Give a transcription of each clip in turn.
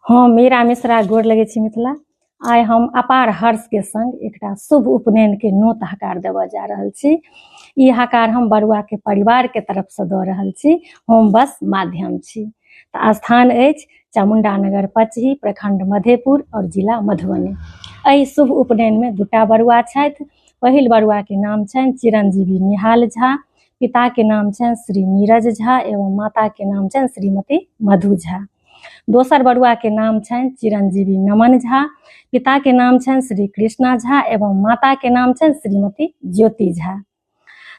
हम मीरा मिश्रा गोर लगै छी मिथिला। आइ हम अपार हर्ष के संग एकटा शुभ उपनयन के नोत हकार देबऽ जा रहल छी। ई हकार हम बरुआ के परिवार के तरफ से दऽ रहल छी, हम बस माध्यम छी। तऽ स्थान अछि चामुंडा नगर पचही, प्रखंड मधेपुर और जिला मधुबनी। एहि शुभ उपनयन में दूटा बरुआ छथि। पहिल बरुआ के नाम छनि चिरंजीवी निहाल झा, पिता के नाम छनि श्री नीरज झा एवं माता के नाम छनि श्रीमती मधु झा। दोसर बरुआ के नाम छनि चिरंजीवी नमन झा, पिता के नाम छनि श्री कृष्णा झा एवं माता के नाम छनि श्रीमती ज्योति झा।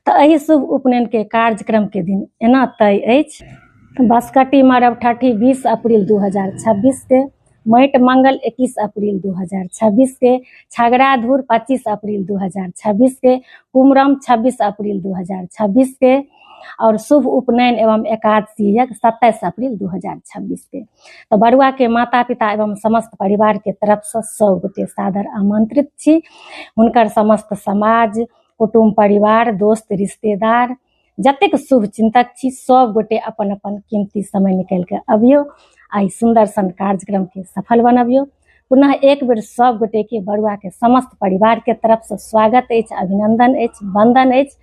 तऽ एहि शुभ उपनयन के कार्यक्रम के दिन एना तय अछि। बसकटी मरब ठठी 20 अप्रैल 2026 के, माटि मंगल 21 अप्रैल 2026 के, छगड़ा धूर 25 अप्रैल 2026 के, कुमरम 26 अप्रैल 2026 के और शुभ उपनयन एवं एकादशी यज्ञ 27 अप्रैल 2026 के। तो बरुआ के माता पिता एवं समस्त परिवार के तरफ से सब गोटे सादर आमंत्रित छी। हुनकर समस्त समाज, कुटुम्ब, परिवार, दोस्त, रिश्तेदार जतेक शुभ चिंतक छी सब गोटे अपन अपन कीमती समय निकालि के अबियौ आ ई सुंदर सन कार्यक्रम के सफल बनबियौ। पुनः एक बेर सब गोटे के बरुआ के समस्त परिवार के तरफ से स्वागत अछि, अभिनंदन अछि, वंदन अछि।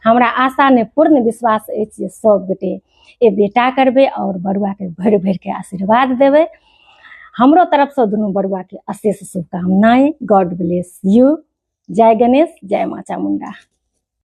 हमरा आशा ने पूर्ण विश्वास अछि जे सब गोटे ए बेटा करबै और बरुआ के भरि भरि के आशीर्वाद देबै। हमरो तरफ से दुनू बरुआ के अशेष शुभकामनाएं। God bless you. जय गणेश, जय माँ चामुंडा।